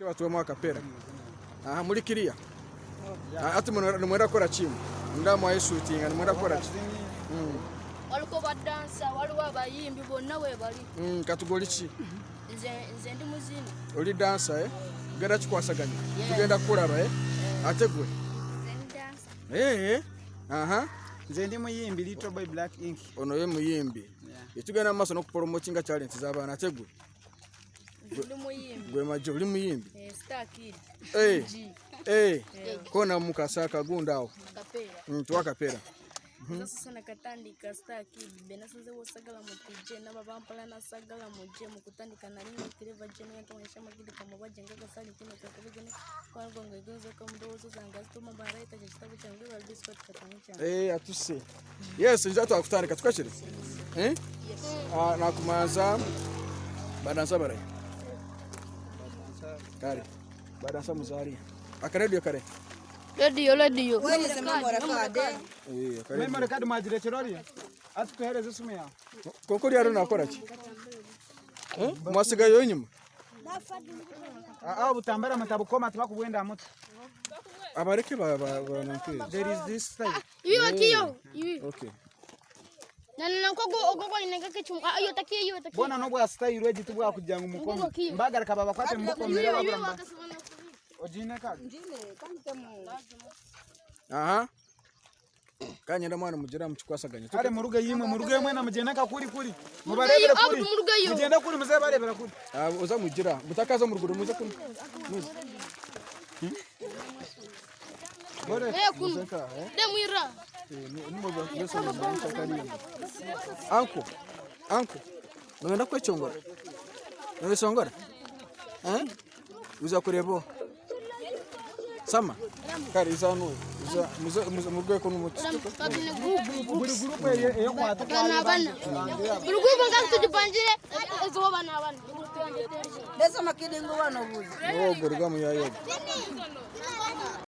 Batuwemu akapera. Aha muri kiriya. Hati nimwenda kukora ki? Nindeeba mwayeshutinga nimwenda kukora ki? Waliwo badansa, waliwo abayimbi bonna webali. Kati gwe oli ki? Nze nze ndi muzini. Oli dansa eh? Tugenda kikwasaganya. Tugenda kukuraba eh? Ate gwe? Nze ndi dansa. Eh, aha. Nze ndi muyimbi Little Boy Black Ink. Ono ye muyimbi. Yeah. Tugenda mu maaso n'okuporomotinga talent z'abaana ate gwe? Ndi muyimbi. Gwe majje oli muyimbi? Eh, Star Kid. Eh. G. Eh. Kona mukasa akagunda awo. Kapera. Tuwa kapera. Sasa nakatandika Star Kid benasanze wosagala mutije n'ababampala nasagala muje mukutandika nali ntireva je nentonyesha magidi kamubaje ngagasali tino kakubigene kwangonga igonzo kamudowoozo zange azituma baraita ekitabo kyange bali biscuit katano kyange. Eh, atuse. Yes, nja twakutandika tukakire. Eh? Ah, nakumanza badansa barayi. Kare. Badansa muzari. Akaredio kare. Radio radio. Wehereze memory card. Eh, akaredio. Memory card mwagirekera oriya? Ati tuhereze esimu yawe. Koko ryaro nakora ki? Eh? Mwasigayo enyuma. Ah, obutambara mutabukoma tibakubwenda aha mutwe. Abareke ba ba ba nanke. There is this style. Ibi bakiyo. Ibi. Okay. Na na kogo ogogo inengeke chumu. Ah, iyo takiyo iyo takiyo. Bona n'obwa style egi tibwakugira ngu mukome. Mbagaruka babakwate mubukomere babura mba. Ogiine card? Aha. Kanyenda mwana mugira mukikwasaganya. Kare muruge yimwe muruge mwena mugyende nka kuri kuri. Mubarebere kuri. Murugeyo. Mugyende kuri muze barebera kuri. Ah, uza mugira. Mutakaza mu ruguru muze kuno. Muze. Bore. Eh kunu. Muze nka, eh? De mwira. Anko, anko, nogenda kwechongora? Noyesongora? Eh? Uza kureba sama kare iza hano iza muze muze murweko n'umuti Babine group. Buri gurupu eyokwata Bana bana. Buri group ngazi tujipangire ezo bana bana. Leza makidingo wano buzi. ogo rwamu yayoga.